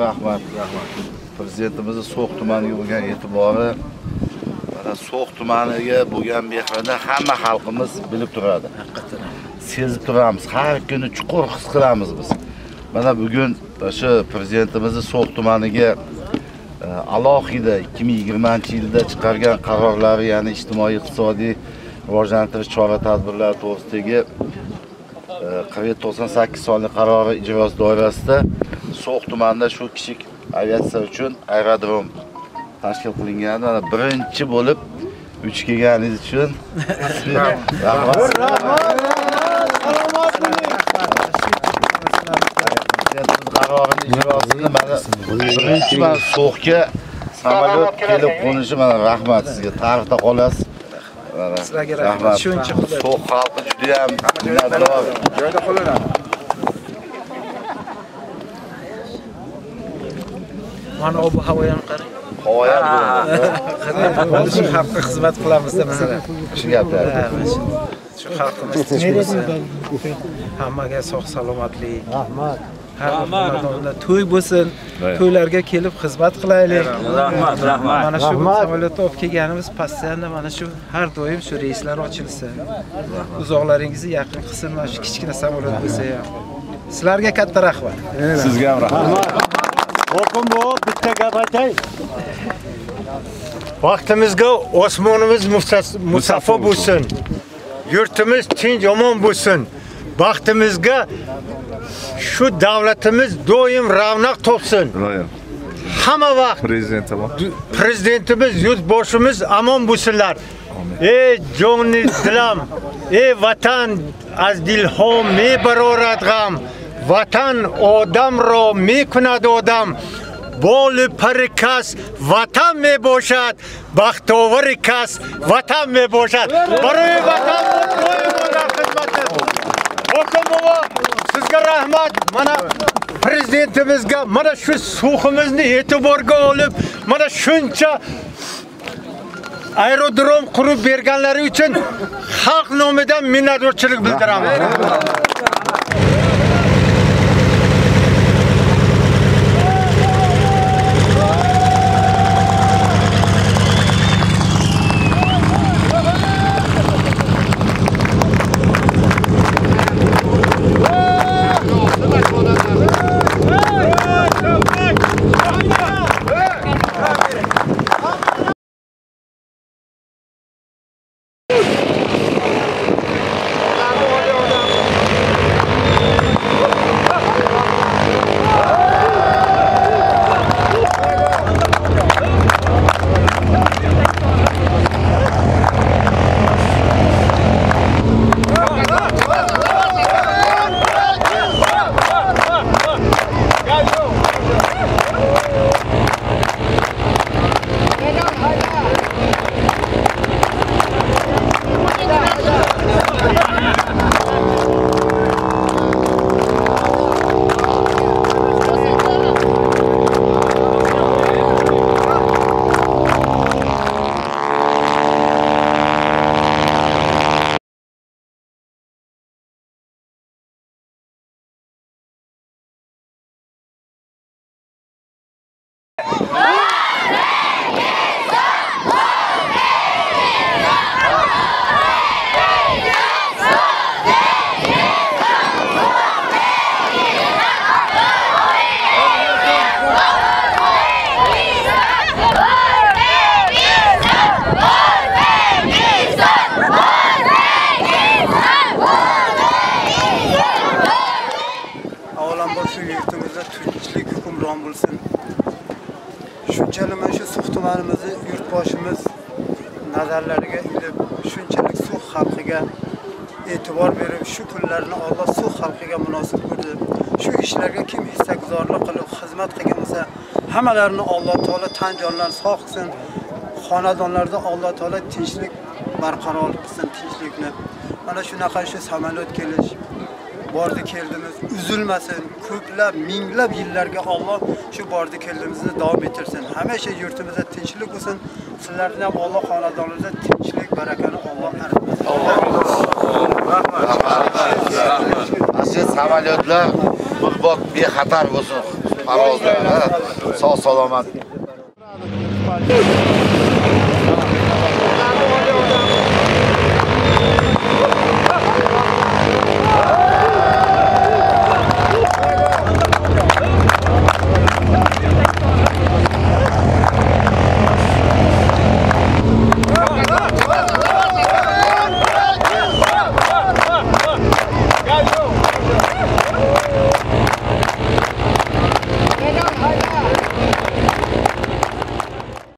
Rahmat. Prezidentimizni So'x tumaniga bo'lgan e'tibori, mana So'x tumaniga bo'lgan mehrini hamma xalqimiz bilib turadi. Sezib turamiz, har kuni chuqur his qilamiz biz. Mana bugun shu prezidentimizni So'x tumaniga alohida 2020-yilda chiqargan qarorlari, ya'ni ijtimoiy iqtisodiy rivojlantirish chora-tadbirlari to'g'risidagi 4798 sonli qarori ijrosi doirasida So'x tumanida shu kichik aviatsiya uchun aerodrom tashkil qilingan. Mana birinchi bo'lib uchib kelganingiz uchun rahmat. Salomat bo'ling. Qarorini ijrosini mana birinchi mana So'xga samolyot kelib qo'nishi, mana rahmat sizga. Tarixda qolasiz. Sizlarga rahmat. Shuncha xudo. So'x xalqi juda ham minnatdor. Joyda qo'llanadi. Mana ob-havo ham qarang. Havo ham mana shu xalqqa xizmat qilamiz masalan. Shu gaplar. Shu xalqimiz tinch bo'lsin. Hammaga sog' salomatlik. Rahmat. Har bir xonadonda to'y bo'lsin. To'ylarga kelib xizmat qilaylik. Rahmat, rahmat. Mana shu samolyotda olib kelganimiz постоянно mana shu har doim shu reyslar ochilsin. Uzoqlaringizni yaqin qilsin, mana shu kichkina samolyot bo'lsa ham. Sizlarga katta rahmat. Sizga ham rahmat. Hokim bu bitta gap aytay. Vaqtimizga osmonimiz musaffo bo'lsin. Yurtimiz tinch omon bo'lsin. Baxtimizga shu davlatimiz doim ravnaq topsin. Hamma vaqt prezidentimiz, yurtboshimiz amon bo'lsinlar. Ey joni dilam, ey vatan az dilho mebarorad g'am. Vatan odam ro mekunad odam. Boli pari kas vatan meboshad, baxtovari kas vatan meboshad. Baroi vatan doim дар xizmatda. Hokim buva, sizga rahmat. Mana prezidentimizga mana shu so'ximizni e'tiborga olib, mana shuncha aerodrom qurib berganlari uchun xalq nomidan minnatdorchilik bildiraman. Avvalambor shu yurtimizda tinchlik hukmron bo'lsin. Shunchalik mana shu So'x tumanimizni yurtboshimiz nazarlariga ilib, shunchalik So'x xalqiga e'tibor berib, shu kunlarni Alloh So'x xalqiga munosib ko'rdi. Shu ishlarga kim hissaguzorlik qilib xizmat qilgan bo'lsa, hammalarini Alloh taolo tan jonlarini sog' qilsin. Xonadonlarda Alloh taolo tinchlik barqaror qilsin, tinchlikni. Mana shunaqa shu samolyot kelish, bordi keldimiz uzilmasin, ko'plab minglab yillarga Alloh shu bordi keldimizni davom ettirsin. Hamisha yurtimizda tinchlik bo'lsin. Sizlarni ham Alloh xonadoningizda tinchlik, barakani Alloh aritmasin. Rahmat. Shu samolyotlar umrbod bexatar bo'lsin. Parvozlar, sog' salomat.